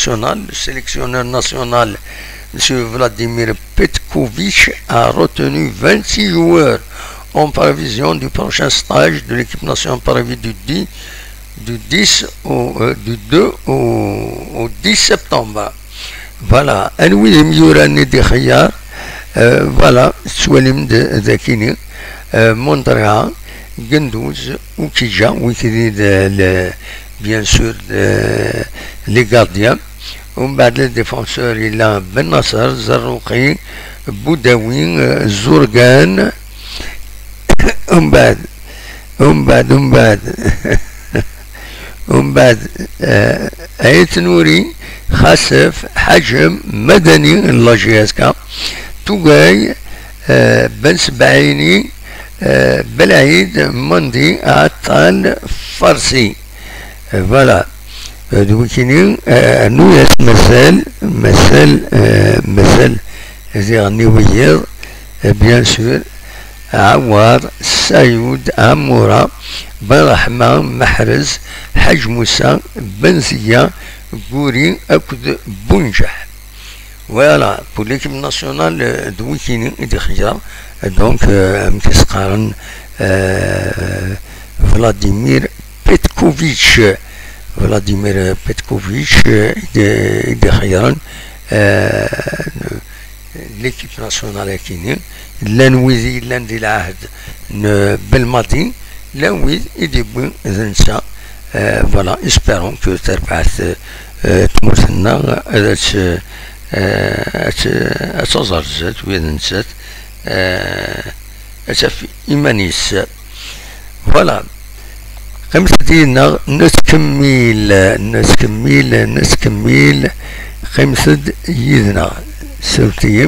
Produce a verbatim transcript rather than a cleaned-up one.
nationale, le sélectionneur national, M. Vladimir Petkovic, a retenu vingt-six joueurs en prévision du prochain stage de l'équipe nationale prévu du dix, du dix au, euh, du deux au, au dix septembre. Voilà, anwi d imyura-nni d-ixeyyar? Euh, voilà, tettwalim d-, d akini, euh, Mondra, Genduz, Ukija, wikidi d, le, bien sûr, de, les gardiens. Umbeɛd, les défenseurs, yella Ben Nasser, Zarruqi, Boudaoui, euh, Zourgan. Umbeɛd, umbeɛd, umbeɛd. Umbeɛd, euh, Ait Nouri, Xasef, Ḥajem, Madani, la J S K, Tugay, euh, Ben Sebaini, euh, Belaïd, Mandi, Atal, Farsi. Euh, voilà. Euh, d wikini, euh, rnu-yas mazal, mazal, euh, mazal diɣen i wiyiḍ, euh, bien sûr, Awad, Sayud, Amura, Ben Rahma, Mahrez, Ḥaǧ Musa, Ben Ziya, Guri akked Bunǧeḥ. Voilà, pour l'équipe nationale, euh, d wikini i d-ixeyyren. Donc, euh, amek i s-qqaren, euh, Vladimir Petkovic. Vladimir Petkovic, euh, i d-, i d-ixeyyren, euh, l'équipe nationale akini. Llan wid i yellan di lɛahd n Belmadi, llan wid i d-yewwi d netta. Euh, voilà, espérons que terbeḥ, euh, tmurt-nneɣ ad tt-, euh, ad tt-, ad taẓ ar zdat, wid nettat, euh, ad taf iman-is. Voilà. Qqimet-d yid-neɣ, nettkemmil, nettkemmil, nettkemmil. Qqimet-d yid-neɣ. Sawlet-iyi.